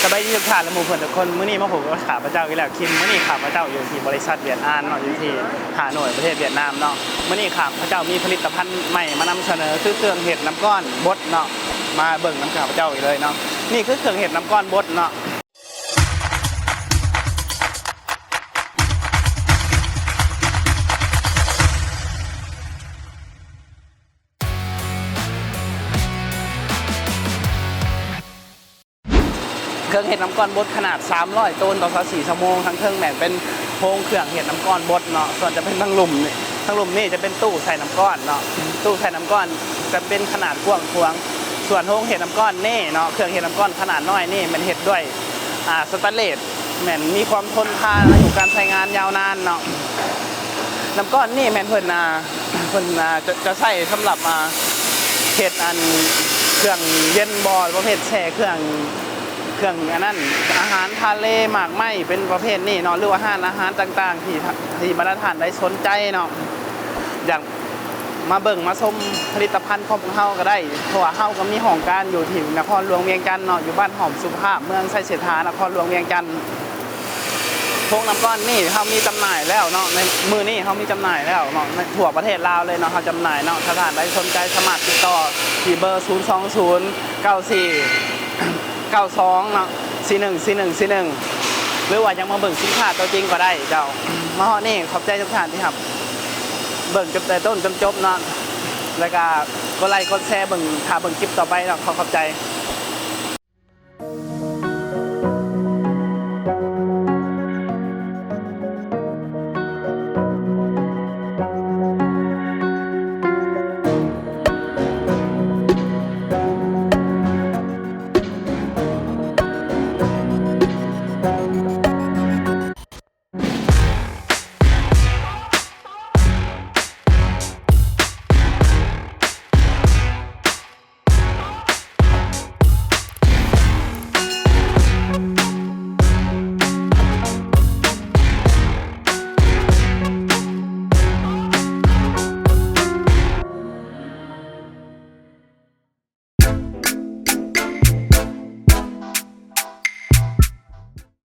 ສະບາຍດີທຸກທ່ານ ແລະ ໝູ່ເພື່ອນທຸກຄົນ. ມື້ນີ້ມາພົບກັບຂ້າພະເຈົ້າອີກແລ້ວ ຄິມ. ມື້ນີ້ຂ້າພະເຈົ້າຢູ່ທີ່ບໍລິສັດຫວຽດອານເນາະ ຢູ່ທີ່ຮ່າໂນ້ຍ ປະເທດຫວຽດນາມເນາະ. ມື້ນີ້ຂ້າພະເຈົ້າມີຜະລິດຕະພັນໃໝ່ມານຳສະເໜີ ຄືເຄື່ອງເຮັດນ້ຳກ້ອນບົດເນາະ. ມາເບິ່ງນຳຂ້າພະເຈົ້າອີກເລີຍເນາະ. ນີ້ຄືເຄື່ອງເຮັດນ້ຳກ້ອນບົດເນາະ. ເຄື່ອງເຮັດນ້ຳກ້ອນບົດຂະໜາດສາມຮ້ອຍໂຕນຕໍ່ຊາວສີ່ຊົ່ວໂມງ. ທາງເທິງແມ່ນເປັນໂຮງເຄື່ອງເຮັດນ້ຳກ້ອນບົດເນາະ. ສ່ວນຈະເປັນທາງລຸ່ມນີ້ ທາງລຸ່ມນີ້ຈະເປັນຕູ້ໃສ່ນ້ຳກ້ອນເນາະ. ຕູ້ໃສ່ນ້ຳກ້ອນຈະເປັນຂະໜາດກວ້າງຂວາງ. ສ່ວນໂຮງເຮັດນ້ຳກ້ອນນີ້ເນາະ ເຄື່ອງເຮັດນ້ຳກ້ອນຂະໜາດນ້ອຍນີ້ແມ່ນເຮັດດ້ວຍ ອ່າ ສະແຕນເລດ ແມ່ນມີຄວາມທົນທານ ອາຍຸການໃຊ້ງານຍາວນານເນາະ. ນ້ຳກ້ອນນີ້ແມ່ນເພິ່ນ ອ່າ ເພິ່ນ ອ່າ ຈະ ຈະໃຊ້ສຳລັບ ອ່າ ເຮັດອັນເຄື່ອງເຢັນບໍ ປະເພດແຊ່ເຄື່ອງ ເຄື່ອງອັນນັ້ນ ອາຫານທະເລໝາກໄມ້ ເປັນປະເພດນີ້ເນາະ ຫຼືວ່າຮ້ານອາຫານຕ່າງໆ ທີ່ ທີ່ບັນດາທ່ານໃດສົນໃຈເນາະ ຢາກມາເບິ່ງມາຊົມຜະລິດຕະພັນຂອງພວກເຮົາກໍໄດ້ ເພາະວ່າເຮົາກໍມີຫ້ອງການຢູ່ທີ່ນະຄອນຫຼວງວຽງຈັນເນາະ ຢູ່ບ້ານຫອມສຸພາບ ເມືອງໄຊເສດຖາ ນະຄອນຫຼວງວຽງຈັນ. ໂຮງນ້ຳກ້ອນນີ້ເຮົາມີຈຳໜ່າຍແລ້ວເນາະ ໃນມື້ນີ້ເຮົາມີຈຳໜ່າຍແລ້ວເນາະ ໃນທົ່ວປະເທດລາວເລີຍເນາະ ເຮົາຈຳໜ່າຍເນາະ. ຖ້າທ່ານໃດສົນໃຈສາມາດຕິດຕໍ່ທີ່ເບີ ສູນສອງສູນ ເກົ້າສີ່ ເກົ້າສອງເນາະ ສີ່ໜຶ່ງສີ່ໜຶ່ງສີ່ໜຶ່ງ ຫຼືວ່າຍັງມາເບິ່ງສິນຄ້າຕົວຈິງກໍໄດ້ເຈົ້າ. ມາຮອດນີ້ຂອບໃຈທຸກທ່ານທີ່ຮັບເບິ່ງຈົນແຕ່ຕົ້ນຈົນຈົບເນາະ ແລ້ວກໍກົດໄລກົດແຊເບິ່ງ ຖ້າເບິ່ງຄລິບຕໍ່ໄປເນາະ. ຂໍຂອບໃຈ.